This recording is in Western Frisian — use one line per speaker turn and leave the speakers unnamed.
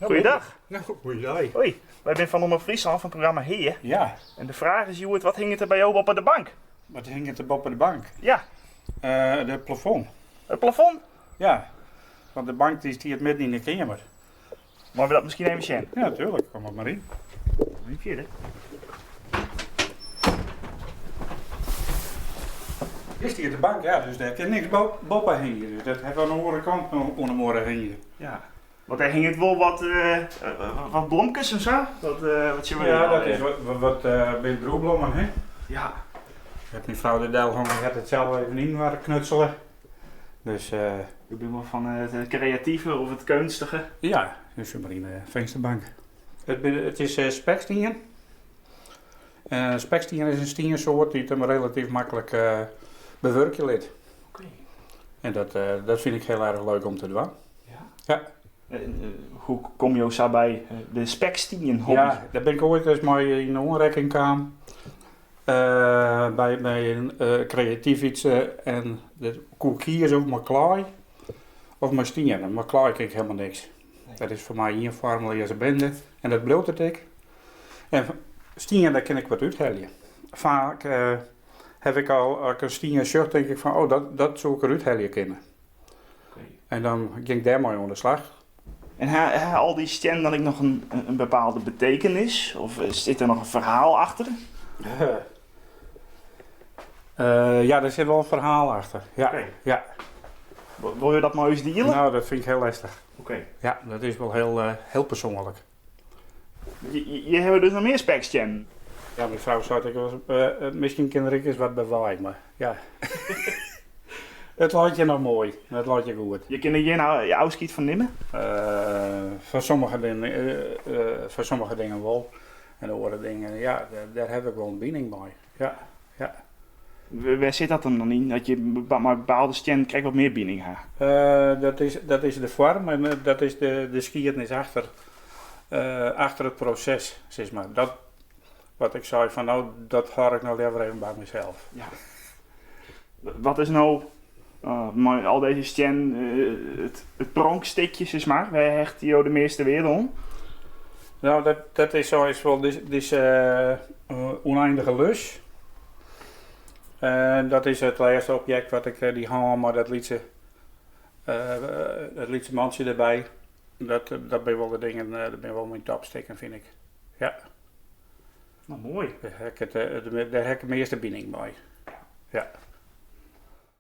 Goeiedag.
Nou, goeiedei.
Hoi, wy binne fan Omrop Fryslân fan it programma Hea.
Ja.
En de fraach is hjoed, wat hinget der by jo boppe de bank?
Wat hinget der boppe de bank?
Ja.
De plafond.
It plafond?
Ja, want de bank dy stiet midden yn de keamer.
Meie we dat miskien even sjen?
Ja, tuerlik. Kom mar yn.
Even fierder.
Hjir stiet de bank, ja, dus dêr kin niks boppe hingje. Dus dat ha we oan de oare kant oan de muorre hingje.
Ja, want dêr hinget wol wat, wat blomkes en sa? Wat, wat sjogge we
Ja, dat is wat, wat binne droeblommen, hè?
Ja.
Hat myn frou der del hongen, hat it sels even yninoar knutsele. Dus,
Jo binne wol fan it kreative of it keunstige?
Ja, dus mar yn de finsterbank. It is spekstien. Spekstien is in stiensoart dy't him relatyf maklik bewurkje lit. En dat fyn ik hiel erch leuk om te dwaan.
Ja. Hoe komme jo sa by de spekstienhobby?
Ja, dêr bin ik oait ris mei yn oanrekking kaam. By in kreatyf yts en koe ik kieze of mei klaai of mei stien. En mei klaai kin ik helemaal niks. Dat is foar my ien foarmleaze binde en dat bliuwt it ek. En stien, dêr kin ik wat úthelje. Faak haw ik al, as ik in stien sjoch, tink ik fan oh, dat soe ik derút helje kinne. En dan gean ik dêrmei oan de slach.
En ha al dy stiennen dan ek noch in bepaalde betekenis? Of sit der noch in ferhaal achter?
Ja, der sit wol in ferhaal achter. Ja. Ja.
Wolle jo dat mei ús diele?
No, dat fyn ik hiel lestich.
Oké.
Ja, dat is wol hiel, hiel persoanlik.
Hjir hawwe we dus noch mear spekstiennen.
Ja, myn frou seit ek wolris, miskien kin der ek ris wat by wei, mar ja. It leit hjir noch moai, it leit hjir goed.
Je kinne hjir no ôfskied fan nimme?
Foar sommige dingen, foar sommige dingen wol. En de oare dingen, ja, dêr haw ik wol in bining mei. Ja, ja.
Wêr sit dat dan yn, dat je mei bepaalde stiennen krekt wat mear bining ha?
Dat is de foarm en dat is de skiednis achter, achter it proses, sis mar. Dat, wat ik sei fan no, dat hâld ik no leaver even by mysels.
Ja. Wat is no mei al dizze stiennen it pronkstikje, sis mar? Wêr hechte jo de measte wearde oan?
No, dat is eins wol dizze ûneindige lus. Dat is it lêste objekt wat ik, dy hân mei dat lytse, dat lytse mantsje derby. Dat binne wol de dingen, dat binne wol myn topstikken fyn ik. Ja.
No, moai.
Dêr ha ik de measte bining mei. Ja.